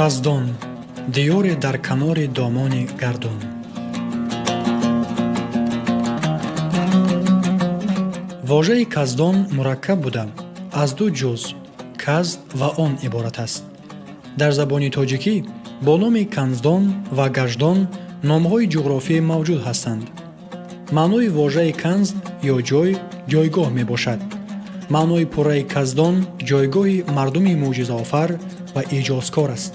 Каздон, диёре дар канори домони гардун. Вожаи Каздон мураккаб буда, аз ду ҷуз казд ва он иборат аст. Дар забони тоҷикӣ бо номи Канздон ва Гаждон номҳои ҷуғрофӣ мавҷуд ҳастанд. Маънои вожаи канзд ё ҷой, ҷойгоҳ мебошад. Маънои пурраи Каздон ҷойгоҳи мардуми мӯъҷизаофар ва эъҷозкор аст.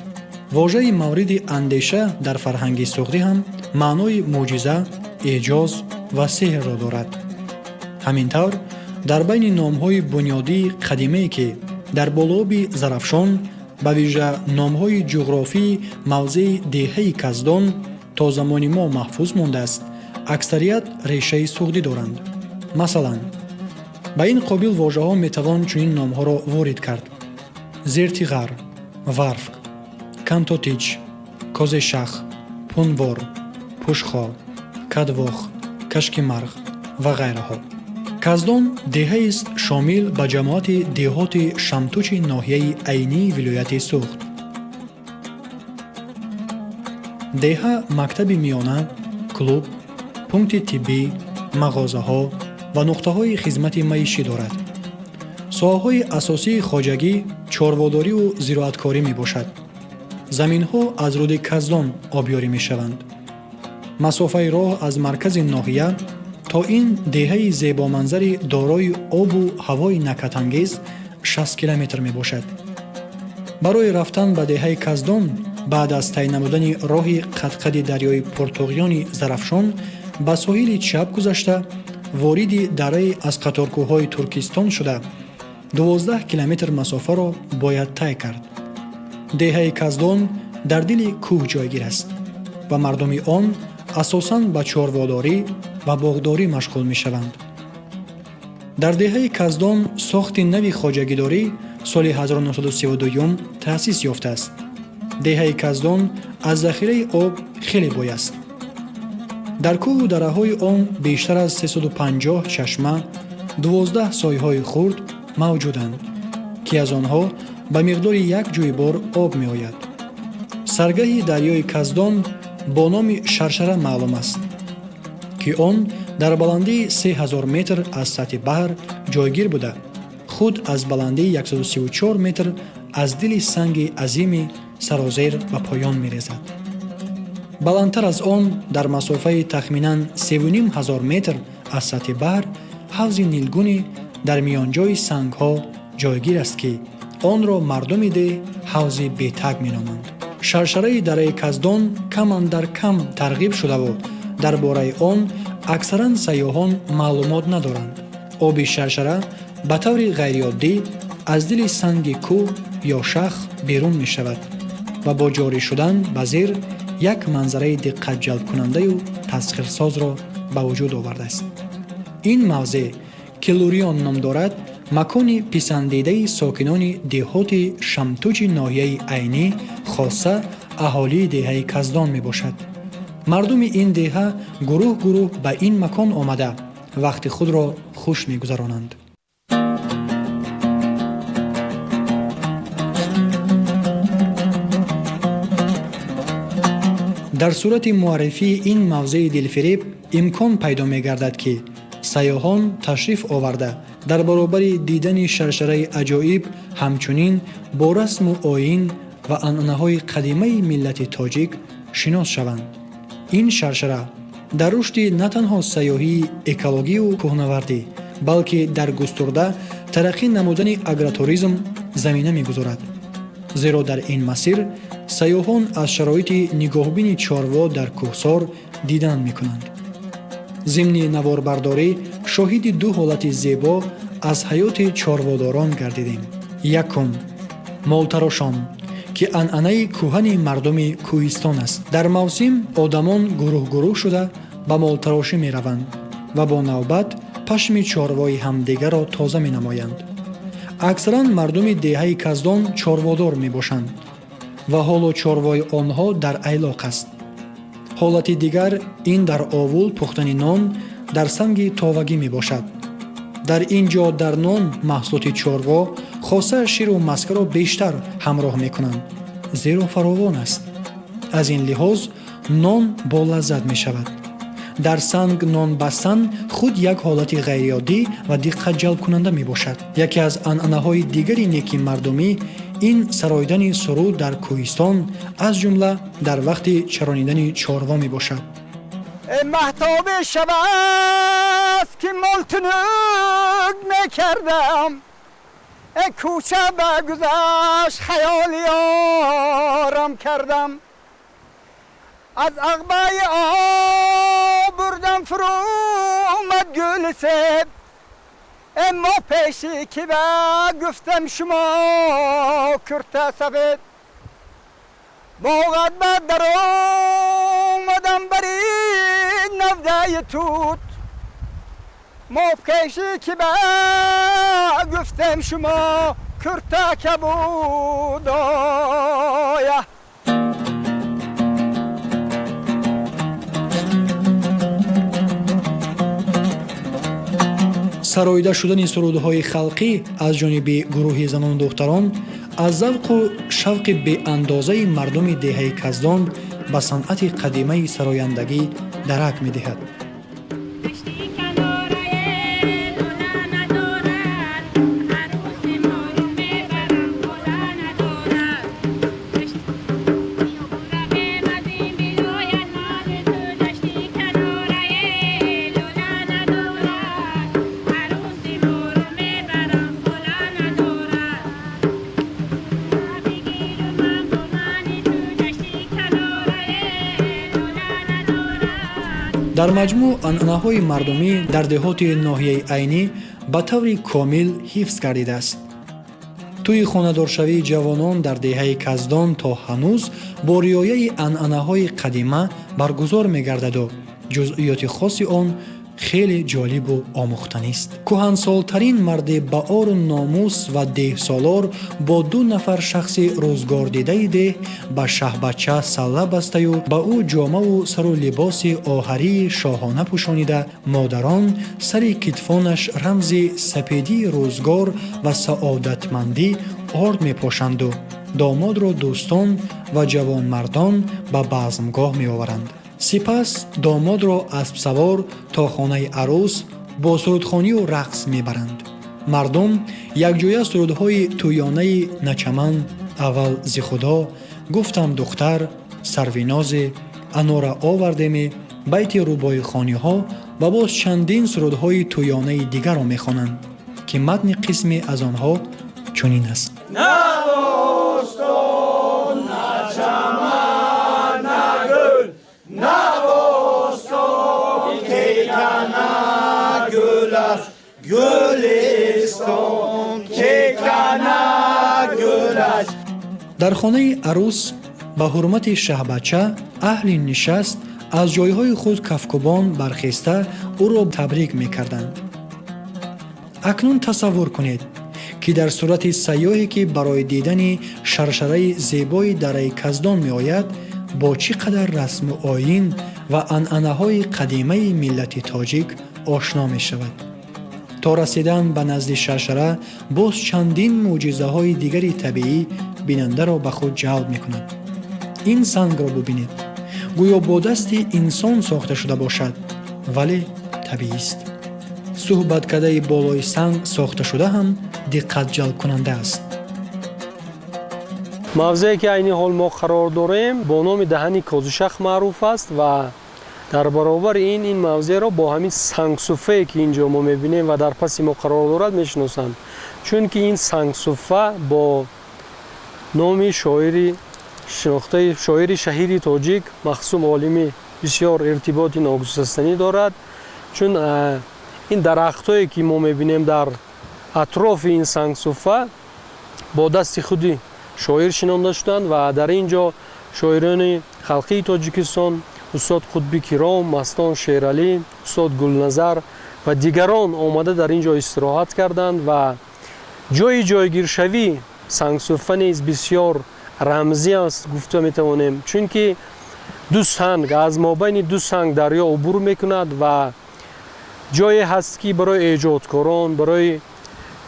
Вожаи мавриди андеша дар фарҳанги суғдӣ ҳам маънои мӯъҷиза, эъҷоз ва сеҳрро дорад. Ҳамин тавр, дар байни номҳои бунёдии қадимае, ки дар болооби Зарафшон, ба вижа номҳои ҷуғрофии мавзеи деҳаи Каздон то замони мо маҳфуз мондааст, аксарият решаи суғдӣ доранд. Масалан, ба ин қобил вожаҳо метавон чунин номҳоро ворид кард: Зертиғар, Варфк, Кантотич, Козешах, Пунвор, Пушхо, Кадвох, Кашкимарғ ва ғайраҳо. Каздон деҳаест шомил ба ҷамоати деҳоти Шамтучи ноҳияи Айнии вилояти Суғд. Деҳа мактаби миёна, клуб, пункти тиббӣ, мағозаҳо ва нуқтаҳои хизмати маишӣ дорад. Соҳаҳои асосии хоҷагӣ чорводориву зироаткорӣ мебошад. Заминҳо аз рӯди Каздон обёрӣ мешаванд. Масофаи роҳ аз маркази ноҳия то ин деҳаи зебоманзари дорои обу ҳавои накҳатангез 60 километр мебошад. Барои рафтан ба деҳаи Каздон баъд аз тай намудани роҳи қадқади дарёи пуртуғёни Зарафшон ба соҳили чап гузашта, вориди дараи аз қаторкӯҳҳои Туркистон шуда, 12 километр масофаро бояд тай кард. Деҳаи Каздон дар дили кӯҳ ҷойгир аст ва мардуми он асосан ба чорводорӣ ва боғдорӣ машғул мешаванд. Дар деҳаи Каздон сохти нави хоҷагидорӣ соли 1932 таъсис ёфтааст. Деҳаи Каздон аз захираи об хеле бой аст. Дар кӯҳу дараҳои он бештар аз 350 чашма, 12 сойҳои хурд мавҷуданд, ки аз онҳо ба миқдори як ҷӯйбор об меояд. Саргаҳи дарёи Каздон бо номи Шаршара маълум аст, ки он дар баландии 3000 метр аз сатҳи баҳр ҷойгир буда, худ аз баландии 134 метр аз дили санги азими сарозер ба поён мерезад. Баландтар аз он, дар масофаи тахминан 3500 метр аз сатҳи баҳр, ҳавзи нилгуни дар миёнҷои сангҳо ҷойгир аст, ки онро мардуми деҳ ҳавзи Бетаг меноманд. Шаршараи дараи Каздон кам андар кам тарғиб шудаву дар бораи он аксаран сайёҳон маълумот надоранд. Оби шаршара ба таври ғайриоддӣ аз дили санги кӯҳ ё шах берун мешавад ва бо ҷорӣ шудан ба зер як манзараи диққатҷалбкунандаю тасхирсозро ба вуҷуд овардааст. Ин мавзеъ, ки Луриён ном дорад, макони писандидаи сокинони деҳоти Шамтучи ноҳияи Айнӣ, хоса аҳолии деҳаи Каздон мебошад. Мардуми ин деҳа гурӯҳ гурӯҳ ба ин макон омада, вақти худро хуш мегузаронанд. Дар сурати муаррифии ин мавзеи дилфиреб имкон пайдо мегардад, ки сайёҳон ташриф оварда, дар баробари дидани шаршараи аҷоиб ҳамчунин бо расму оин ва анъанаҳои қадимаи миллати тоҷик шинос шаванд. Ин шаршара дар рушди на танҳо сайёҳии экологию кӯҳнавардӣ, балки дар густурда тараққӣ намудани агротуризм замина мегузорад, зеро дар ин масир сайёҳон аз шароити нигоҳубини чорво дар кӯҳсор дидан мекунанд. Зимни наворбардорӣ шоҳиди ду ҳолати зебо аз ҳаёти чорводорон гардидем. Якум, молтарошон, ки анъанаи кӯҳани мардуми кӯҳистон аст. Дар мавсим одамон гурӯҳ-гурӯҳ шуда ба молтарошӣ мераванд ва бо навбат пашми чорвои ҳамдигарро тоза менамоянд. Аксаран мардуми деҳаи Каздон чорводор мебошанд ва ҳоло чорвои онҳо дар айлоқ аст. Ҳолати дигар ин дар овул пухтани нон дар санги товагӣ мебошад. Дар ин ҷо дар нон маҳсулоти чорво, хоса ширу маскаро бештар ҳамроҳ мекунанд. Зеро фаровон аст. Аз ин лиҳоз нон болаззат мешавад. Дар санг нон бастан худ як ҳолати ғайриоддӣ ва диққатҷалбкунанда мебошад. Яке аз анъанаҳои дигари неки мардумӣ ин сароидани суруд дар кӯҳистон, аз ҷумла дар вақти чаронидани чорво мебошад. Маҳтоби шабаст, ки молтунук мекардам, кӯча ба гузашт, хаёли ёрам кардам, аз ағбаи об бурдам, фурӯмад гули себ, мо пеши ки ба гуфтам, шумо курта сафед, боғат ба даромадам, бари навдаи тут, мо пеши ки ба гуфтем, шумо курта кабудоя. Сароида шудани сурудҳои халқӣ аз ҷониби гурӯҳи занону духтарон аз завқу шавқи беандозаи мардуми деҳаи Каздон ба санъати қадимаи сарояндагӣ дарак медиҳад. Дар маҷмӯъ, анъанаҳои мардумӣ дар деҳоти ноҳияи Айнӣ ба таври комил ҳифз гардидааст. Тӯи хонадоршавии ҷавонон дар деҳаи Каздон то ҳанӯз бо риояи анъанаҳои қадима баргузор мегардаду ҷузъиёти хоси он хеле ҷолибу омӯхтанист. Кӯҳансолтарин марди баору номус ва деҳсолор бо ду нафар шахси рӯзгордидаи деҳ ба шаҳбача салла бастаю ба ӯ ҷомаву сару либоси оҳарии шоҳона пӯшонида, модарон сари китфонаш рамзи сапедии рӯзгор ва саодатмандӣ орд мепошанду домодро дӯстон ва ҷавонмардон ба базмгоҳ меоваранд. Сипас домодро аспсавор то хонаи арӯс бо сурудхонию рақс мебаранд. Мардум якҷоя сурудҳои тӯёнаи «Начаман», «Аввал зи Худо», «Гуфтам духтар», «Сарвинозе», «Анора овардеме», байти рубоихониҳо ва боз чандин сурудҳои тӯёнаи дигарро мехонанд, ки матни қисме аз онҳо чунин аст. На бостон, на чаман, на гул, на бостон, ки кана гул аст гулистон, ки кана гул аст. Дар хонаи арӯс ба ҳурмати шаҳбача аҳли нишаст аз ҷойҳои худ кафкубон бархеста ӯро табрик мекарданд. Акнун тасаввур кунед, ки дар сурати сайёҳе, ки барои дидани шаршараи зебои дараи Каздон меояд, бо чӣ қадар расму оин ва анъанаҳои қадимаи миллати тоҷик ошно мешавад. То расидан ба назди шаршара боз чандин мӯъҷизаҳои дигари табиӣ бинандаро ба худ ҷалб мекунад. Ин сангро бубинед, гӯё бо дасти инсон сохта шуда бошад, вале табиист. Суҳбаткадаи болои санг сохташуда ҳам диққатҷалбкунанда аст. Мавзее, ки айни ҳол мо қарор дорем, бо номи даҳани Козишах маъруф аст ва дар баробари ин ин мавзеъро бо ҳамин сангсуфае, ки ин ҷо мо мебинем ва дар паси мо қарор дорад, мешиносанд, чунки ин сангсуфа бо номи шоири шинохтаи, шоири шаҳири тоҷик Махсум Олимӣ бисёр иртиботи ногусастанӣ дорад, чун ин дарахтое, ки мо мебинем дар атрофи ин сангсуфа, бо дасти худи шоир шинонда шуданд ва дар ин ҷо шоирони халқии Тоҷикистон, устод Қутби Киром, Мастон Шералӣ, устод Гулназар ва дигарон омада дар ин ҷо истироҳат карданд ва ҷои ҷойгиршавӣ сангсуфа низ бисёр рамзӣ аст, гуфта метавонем, чунки ду санг, аз мобайни ду санг дарё убур мекунад ва ҷое ҳаст, ки барои эҷодкорон, барои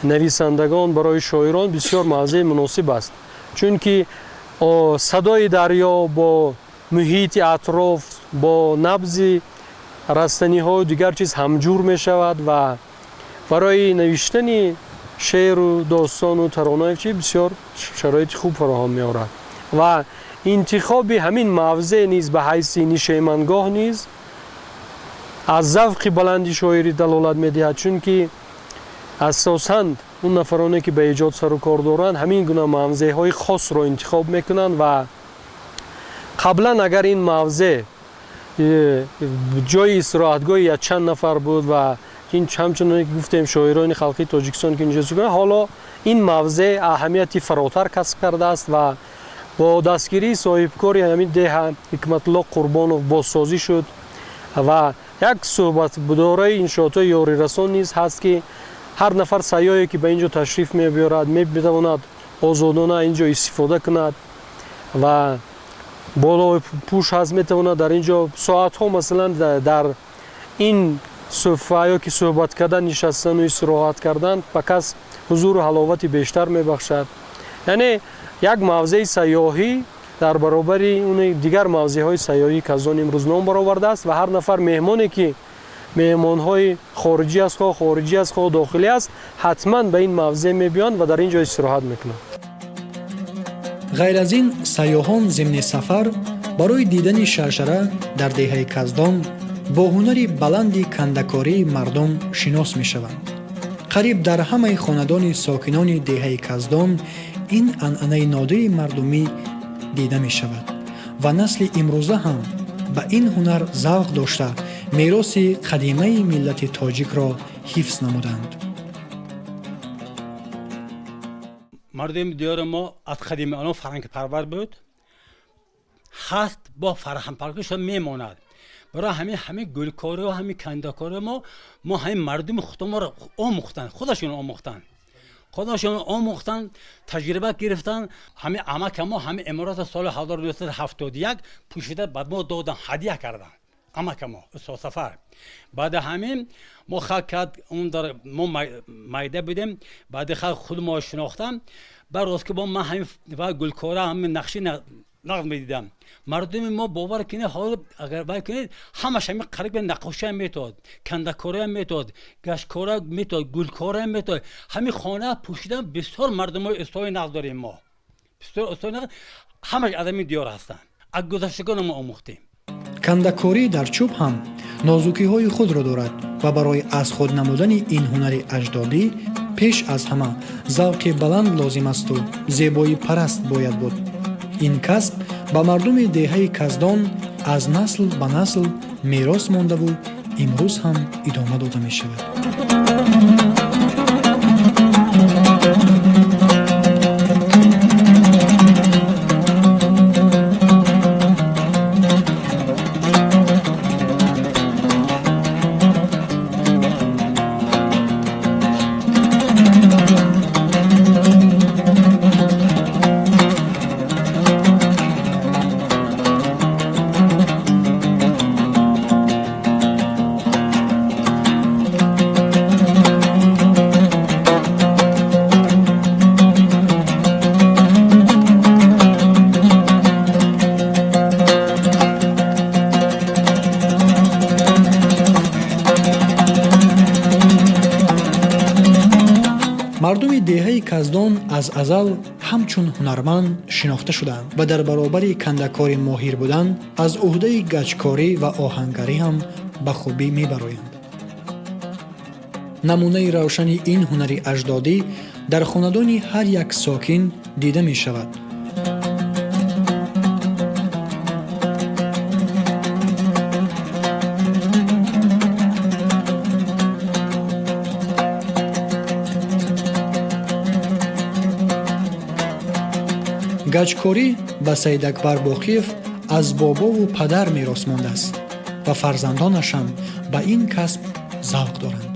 нависандагон, барои шоирон бисёр мавзеи муносиб аст, чунки Садои дарё бо муҳити атроф, бо набзи растаниҳою дигар чиз ҳамҷур мешавад ва барои навиштани шеъру достону таронаи чи бисёр шароити хуб фароҳам меорад ва интихоби ҳамин мавзеъ низ ба ҳайси нишемангоҳ низ аз завқи баланди шоирӣ далолат медиҳад, чунки асосан он нафароне ки ба эҷод сару кор доранд ҳамин гуна мавзеъҳои хосро интихоб мекунанд ва қаблан агар ин мавзеъ ҷои истироҳатгоҳи якчанд нафар буд ва ин ҳамчунон ки гуфтем шоирони халқии Тоҷикистон ки инҷо сукунат, ҳоло ин мавзеъ аҳамияти фаротар касб кардааст ва бо дастгирии соҳибкори ҳамин деҳа Ҳикматулло Қурбонов бозсозӣ шуд ва як суҳбатдораи иншоотҳои ёрирасон низ ҳаст ки ҳар нафар сайёҳе ки ба ин ҷо ташриф мебиёрад метавонад озодона ин ҷо истифода кунад ва болои пӯш ҳаст, метавонад дар ин ҷо соатҳо масалан дар ин суфа ё ки суҳбат кардан, нишастану истироҳат кардан ба кас ҳузуру ҳаловати бештар мебахшад. Яъне як мавзеи сайёҳӣ дар баробари дигар мавзеъҳои сайёҳӣ ки аз он имрӯз ном баровардааст ва ҳар нафар меҳмоне ки меҳмонҳои хориҷӣ аст, хоҳ хориҷӣ аст, хоҳ дохилӣ аст, ҳатман ба ин мавзеъ мебиёнд ва дар ин ҷо истироҳат мекунанд. Ғайр аз ин, сайёҳон зимни сафар барои дидани шаршара дар деҳаи Каздон бо ҳунари баланди кандакории мардум шинос мешаванд. Қариб дар ҳамаи хонадони сокинони деҳаи Каздон ин анъанаи нодири мардумӣ дида мешавад ва насли имрӯза ҳам ба ин ҳунар завқ дошта мероси қадимаи миллати тоҷикро ҳифз намуданд. Мардуми диёри мо аз қадими онҳо фарҳангпарвар буд, ҳаст бо фарҳангпарваришон мемонад. Барои ҳамин гулкориҳо, ҳамин кандакориҳо мо ҳамин мардуми худамонро омӯхтанд, худашон омӯхтанд, худашон омӯхтанд, таҷриба гирифтанд. Ҳамин амака мо ҳамин имората соли 1971 пӯшида ба мо доданд, ҳадия карданд амака мо устод Сафар. Баъди ҳамин мо халқ кард, он дар мо майда будем, баъди халқ худ мо шинохтам. Баъд рост ки бо ман ҳамин ва гулкора, ҳамин нақши нақд медидам. Мардуми мо бовар кунед, ҳоло агар вай кунед, ҳамаш ҳамин қариб наққошиам метод, кандакориам метод, гашткора метод, гулкораам метод. Ҳамин хона пӯшидан бисёр мардумои устои нақд дорем мо. Бисёр устои нақд ҳамаш аз ҳамин диёр ҳастанд. Аз гузаштагони мо омӯхтем. Кандакорӣ дар чӯб ҳам нозукиҳои худро дорад ва барои аз худ намудани ин ҳунари аҷдодӣ пеш аз ҳама завқи баланд лозим асту зебоипараст бояд буд. Ин касб ба мардуми деҳаи Каздон аз насл ба насл мерос мондаву имрӯз ҳам идома дода мешавад. Мардуми деҳаи Каздон аз азал ҳамчун ҳунарманд шинохта шуданд ва дар баробари кандакори моҳир будан аз ӯҳдаи гачкорӣ ва оҳангарӣ ҳам ба хубӣ мебароянд. Намунаи равшани ин ҳунари аҷдодӣ дар хонадони ҳар як сокин дида мешавад. Гачкорӣ ба Саидакбар Боқиев аз бобову падар мерос мондааст ва фарзандонаш ҳам ба ин касб завқ доранд.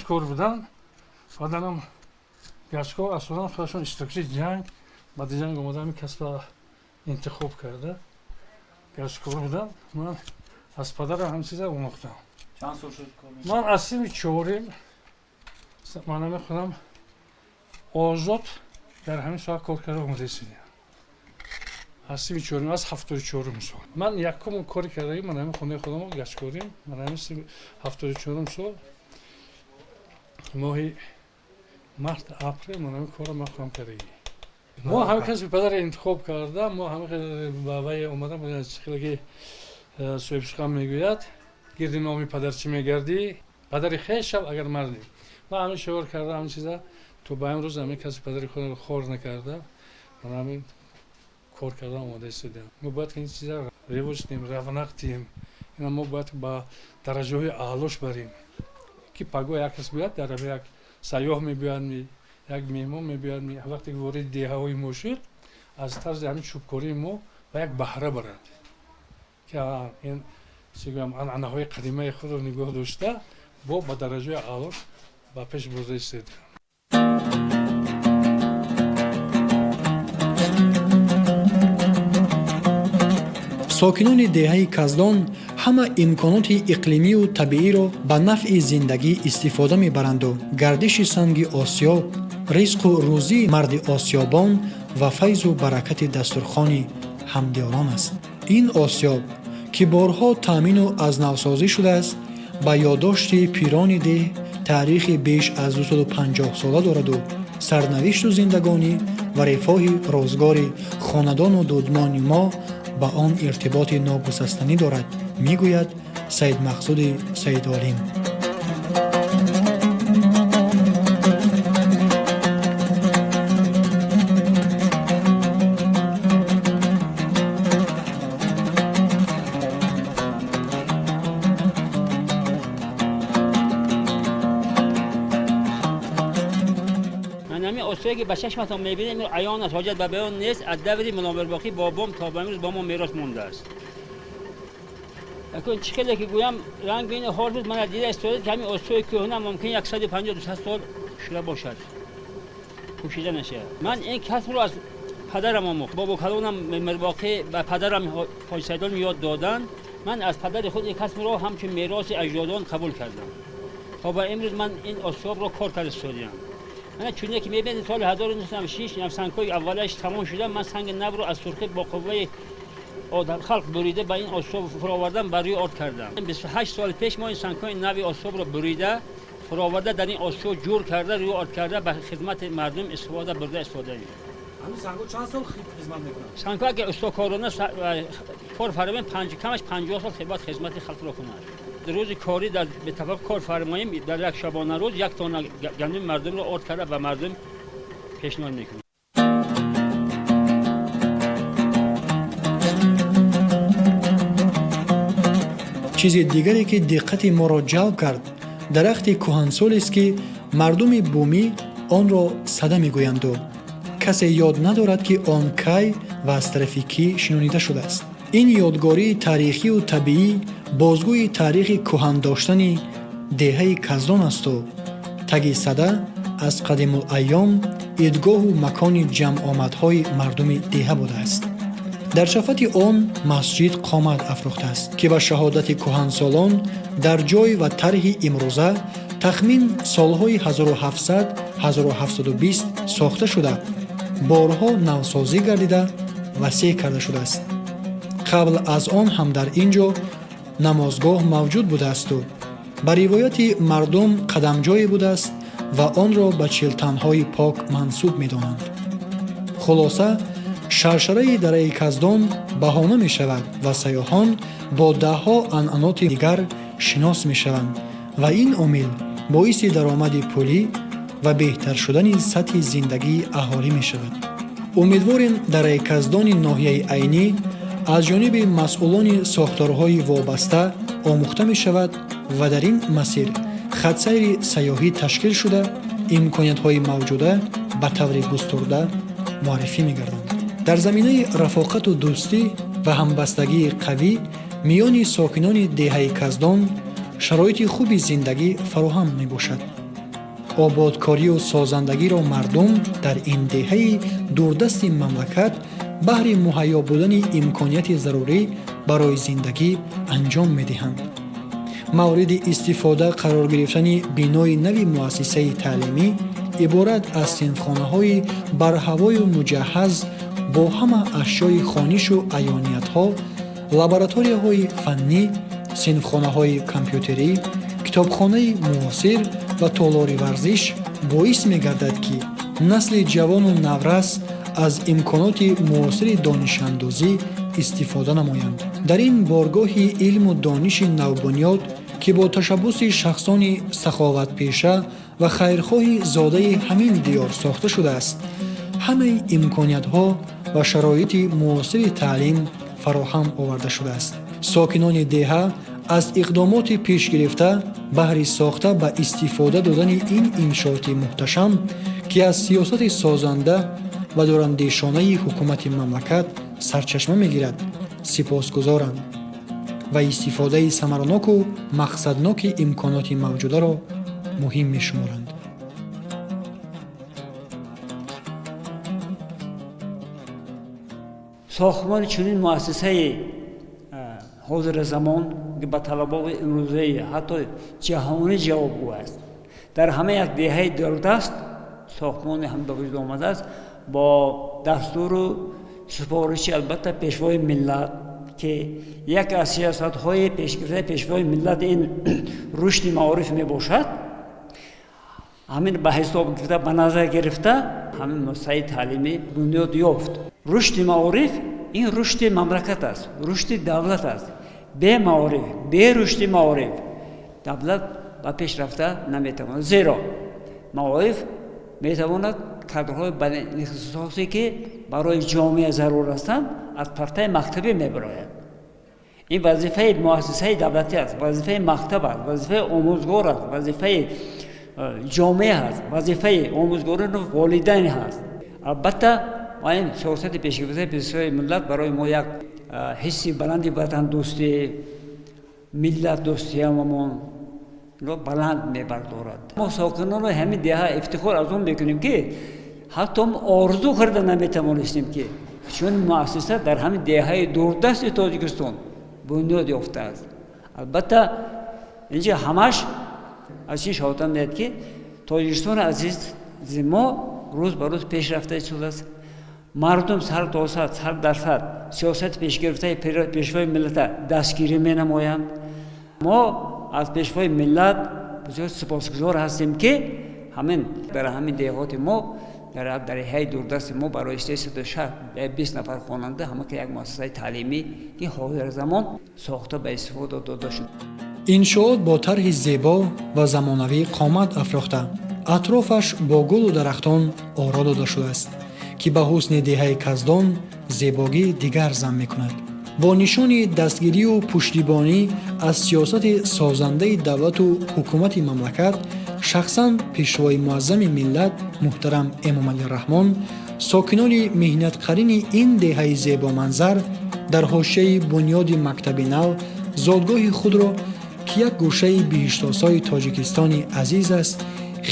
Гачкор буданд. Падарам гачкор, асосан худашон иштирокчии ҷанг, баъди ҷанг омада ҳамин касба интихоб карда, гачкор буданд. Ман аз падарам ҳамин чиза омӯхтам. Чанд сол шуд кор мекунед? Ман аз синни чорим, ман намехонам, озод дар ҳамин соҳа кор карда омода истодиям. Аз синни чорим, аз 74-ум сол. Ман якум кори кардагӣ ман ҳамин хонаи худам гачкорӣ, ман ҳамин 74-ум сол моҳи март, апрел ман ҳамин корро ман худам кардагӣ. Мо ҳамин касби падарро интихоб карда, мо ҳамин ба вай омада будем, хеле ки соҳибсухан мегӯяд, гирди номи падар чӣ мегардӣ, падари хеш шав агар мардӣ. Ман ҳамин шиор карда, ҳамин чиза то ба имрӯз ҳамин касби падари худро хор накарда, ман ҳамин кор карда омода истодиам. Мо бояд ки ин чиза ривоҷ диҳем, равнақ диҳем, ина мо бояд ба дараҷаҳои аълош барем, ки пагоҳ як кас биёяд, дар як сайёҳ мебиёяд, як меҳмон мебиёяд, вақте ки вориди деҳаҳои мо шуд, аз тарзи ҳамин чӯбкории мо ба як баҳра барад, ки ин чӣ гӯям, анъанаҳои қадимаи худро нигоҳ дошта, бо ба дараҷаи аълош ба пеш бурда истодиам. Сокинони деҳаи Каздон ҳама имконоти иқлимию табииро ба нафъи зиндагӣ истифода мебаранду гардиши санги осиёб, ризқу рӯзии марди осиёбон ва файзу баракати дастурхони ҳамдиёрон аст. Ин осиёб, ки борҳо таъмину аз навсозӣ шудааст, ба ёддошти пирони деҳ таърихи беш аз 250 сола дораду сарнавишту зиндагонӣ ва рифоҳи рӯзгори хонадону дудмони мо ба он иртиботи ногусастанӣ дорад, мегӯяд Саидмақсуди Саидолим. Осое ки ба чашматон мебинед, аён аст, ҳоҷат ба баён нест, аз даври Мулломирбоқӣ бобом то ба имрӯз бо мо мерос мондааст. Акун чӣ хеле ки гӯям, ранг бини ҳол буд, мана дида истодед, ки ҳамин осои кӯҳна мумкин 150-200 сол шуда бошад, пӯшида нашавад. Ман ин касбро аз падарам омӯхт. Бобокалонам Мирбоқӣ ба падарам Ҳоҷи Саидолим ёд доданд. Ман аз падари худ ин касбро ҳамчун мероси аҷдодон қабул кардам. То ба имрӯз ман ин осиёбро кор карда истодиям. Мана чуне ки мебинед, соли 1906 сангҳои аввалаш тамом шуда, ман санги навро аз сурхӣ бо қувваи халқ бурида ба ин осиёб фуровардам, бар рӯи орд кардам. 28 сол пеш мо ин сангҳои нави осиёбро бурида фуроварда, дар ин осиёб ҷур карда, рӯи орд карда, ба хизмати мардум истифода бурда истодаем. Ҳамин сангҳо чанд сол хизмат мекунанд? Сангҳо агар устокорона кор фармоем, камаш 50 сол бояд хизмати халқро кунад. Рӯзи корӣ дар бетафоқ кор фармоем, дар як шабонарӯз як тонна гандуми мардумро орд карда ба мардум пешниҳод мекунем. Чизи дигаре ки диққати моро ҷалб кард, дарахти кӯҳансолест, ки мардуми бумӣ онро сада мегӯянду касе ёд надорад, ки он кай ва аз тарафи кӣ шинонида шудааст. Ин ёдгории таърихию табиӣ бозгӯи таърихи кӯҳан доштани деҳаи Каздон асту таги сада аз қадимулайём идгоҳу макони ҷамъомадҳои мардуми деҳа будааст. Дар шафати он масҷид қомат афрохтааст, ки ба шаҳодати кӯҳансолон дар ҷой ва тарҳи имрӯза тахмин солҳои 1700-1720 сохта шуда, борҳо навсозӣ гардида васеъ карда шудааст. Қабл аз он ҳам дар ин ҷо намозгоҳ мавҷуд будаасту ба ривояти мардум қадамҷое будааст ва онро ба чилтанҳои пок мансуб медонанд. Хулоса, шаршараи дараи Каздон баҳона мешавад ва сайёҳон бо даҳҳо анъаноти дигар шинос мешаванд ва ин омил боиси даромади пулӣ ва беҳтар шудани сатҳи зиндагии аҳолӣ мешавад. Умедворем, дараи Каздони ноҳияи Айнӣ аз ҷониби масъулони сохторҳои вобаста омӯхта мешавад ва дар ин масир хатсайри сайёҳӣ ташкил шуда, имкониятҳои мавҷуда ба таври густурда муаррифӣ мегарданд. Дар заминаи рафоқату дӯстӣ ва ҳамбастагии қавӣ миёни сокинони деҳаи Каздон шароити хуби зиндагӣ фароҳам мебошад. Ободкорию созандагиро мардум дар ин деҳаи дурдасти мамлакат баҳри муҳайё будани имконияти зарурӣ барои зиндагӣ анҷом медиҳанд. Мавриди истифода қарор гирифтани бинои нави муассисаи таълимӣ иборат аз синфхонаҳои барҳавою муҷаҳҳаз бо ҳама ашёи хонишу аёниятҳо, лабораторияҳои фаннӣ, синфхонаҳои компютерӣ, китобхонаи муосир ва толори варзиш боис мегардад, ки насли ҷавону наврас аз имконоти муосири донишандозӣ истифода намоянд. Дар ин боргоҳи илму дониши навбунёд, ки бо ташаббуси шахсони саховатпеша ва хайрхоҳи зодаи ҳамин диёр сохта шудааст, ҳамаи имкониятҳо ва шароити муосири таълим фароҳам оварда шудааст. Сокинони деҳа аз иқдомоти пешгирифта баҳри сохта ба истифода додани ин иншооти муҳташам, ки аз сиёсати созанда ва дурандешонаи ҳукумати мамлакат сарчашма мегирад, сипосгузоранд ва истифодаи самараноку мақсадноки имконоти мавҷударо муҳим мешуморанд. Сохтмони чунин муассисаи ҳозири замон, ки ба талаботи имрӯзаи ҳатто ҷаҳонӣ ҷавобгӯ аст, дар ҳама як деҳаи дурдаст сохтмони ҳам ба вуҷуд омадааст бо дастуру супориши, албатта, Пешвои миллат, ки як аз сиёсатҳои пешгирифтаи Пешвои миллат ин рушди маориф мебошад. Ҳамин ба ҳисоб гирифта, ба назар гирифта, ҳамин муассисаи таълимӣ бунёд ёфт. Рушди маориф ин рушди мамлакат аст, рушди давлат аст. Бе маориф, бе рушди маориф давлат ба пеш рафта наметавонад, зеро маориф метавонад кадрҳои баландихтисосе, ки барои ҷомеа зарур ҳастанд, аз партаи мактабӣ мебарояд. Ин вазифаи муассисаи давлатӣ аст, вазифаи мактаб аст, вазифаи омӯзгор аст, вазифаи ҷомеа ҳаст, вазифаи омӯзгорону волидайн ҳаст. Албатта, ин сиёсати пешгирифтаи Пешвои миллат барои мо як ҳисси баланди ватандӯстӣ, миллатдӯстиамон баланд мебардорад. Мо сокинони ҳамин деҳа ифтихор аз он мекунем, ки ҳатто орзу карда наметавонистем, ки чун муассиса дар ҳамин деҳаи дурдасти Тоҷикистон бунёд ёфтааст. Албатта, инҷа ҳамаш аз ин шаҳодат медиҳад, ки Тоҷикистони азизи мо рӯз ба рӯз пеш рафта истодааст. Мардум сар то сар, 100% сиёсати пешгирифтаи Пешвои миллата дастгирӣ менамоянд. Мо аз Пешвои миллат бисёр сипосгузор ҳастем, ки ҳамин дар ҳамин деҳоти мо, дар деҳаи дурдасти мо барои 320 нафар хонанда ҳама ки як муассисаи таълимӣ, ки ҳозир замон сохта ба истифода дода шуд. Иншоот бо тарҳи зебо ва замонавӣ қомат афрохта, атрофаш бо гулу дарахтон оро дода шудааст, ки ба ҳусни деҳаи Каздон зебогӣ дигар зам мекунад. Бо нишони дастгирию пуштибонӣ аз сиёсати созандаи давлату ҳукумати мамлакат, шахсан Пешвои муаззами миллат муҳтарам Эмомалӣ Раҳмон, сокинони меҳнатқарини ин деҳаи зебоманзар дар ҳошияи бунёди мактаби нав зодгоҳи худро, ки як гӯшаи биҳиштосои Тоҷикистони азиз аст,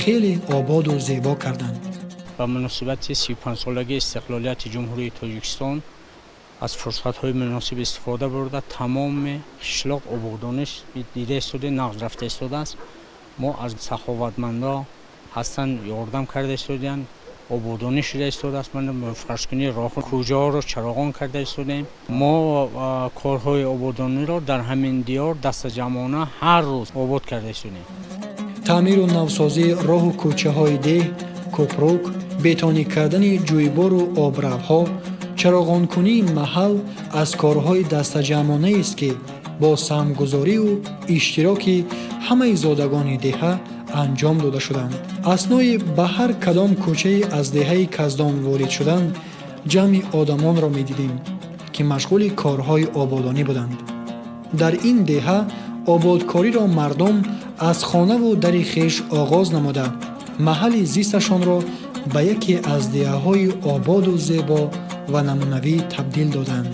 хеле ободу зебо карданд. Ба муносибати 35-солагии истиқлолияти Ҷумҳурии Тоҷикистон аз фурсатҳои муносиб истифода бурда, тамоми қишлоқ ободониш дида истода, нағз рафта истодааст. Мо аз саховатмандо ҳастанд, ёрдам карда истодаанд, ободонӣ шуда истодааст. Ман фаршкунии роҳу кӯчаҳоро чароғон карда истодаем. Мо корҳои ободониро дар ҳамин диёр дастаҷамъона ҳар рӯз обод карда истодаем. Таъмиру навсозии роҳу кӯчаҳои деҳ, кӯпрук, бетонӣ кардани ҷӯйбору обравҳо, чароғонкунии маҳал аз корҳои дастаҷамъонаест, ки бо саҳмгузорию иштироки ҳамаи зодагони деҳа анҷом дода шуданд. Аснои ба ҳар кадом кӯчае аз деҳаи Каздон ворид шудан, ҷамъи одамонро медидем, ки машғули корҳои ободонӣ буданд. Дар ин деҳа ободкориро мардум аз хонаву дари хеш оғоз намуда, маҳалли зисташонро ба яке аз деҳаҳои ободу зебо ва намунавӣ табдил доданд,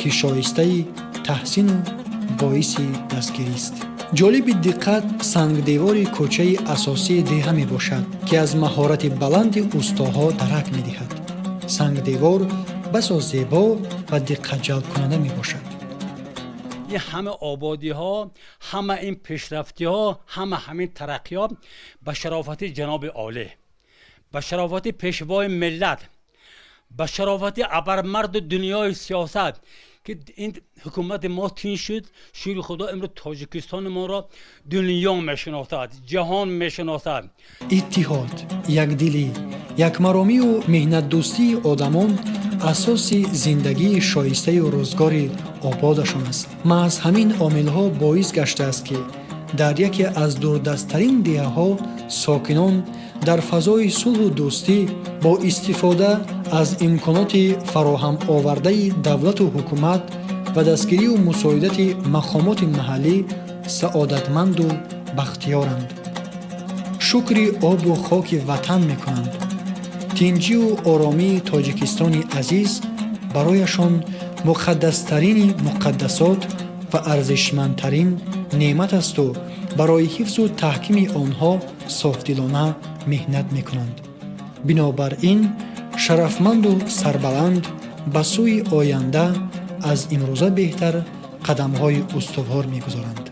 ки шоистаи таҳсину боиси дастгирист. Ҷолиби диққат сангдевори кӯчаи асосии деҳа мебошад, ки аз маҳорати баланди устоҳо дарак медиҳад. Сангдевор басо зебо ва диққатҷалбкунанда мебошад. Ин ҳама ободиҳо, ҳама ин пешрафтиҳо, ҳама ҳамин тараққиёт ба шарофати ҷаноби олӣ, ба шарофати пешвои миллат, ба шарофати абармарду дунёи сиёсат, ки ин ҳукумати мо тин шуд. Шукри Худо, имрӯз Тоҷикистони моро дунё мешиносад, ҷаҳон мешиносад. Иттиҳод, якдилӣ, якмаромию меҳнатдӯстии одамон асоси зиндагии шоистаю рӯзгори ободашон аст. Маҳз ҳамин омилҳо боис гаштааст, ки дар яке аз дурдасттарин деҳаҳо сокинон дар фазои сулҳу дӯстӣ бо истифода аз имконоти фароҳамовардаи давлату ҳукумат ва дастгирию мусоидати мақомоти маҳаллӣ саодатманду бахтиёранд, шукри обу хоки ватан мекунанд. Тинҷию оромии Тоҷикистони азиз барояшон муқаддастарини муқаддасот ва арзишмандтарин неъмат асту барои ҳифзу таҳкими онҳо софдилона меҳнат мекунанд. Бинобар ин шарафманду сарбаланд ба сӯи оянда аз имрӯза беҳтар қадамҳои устувор мегузоранд.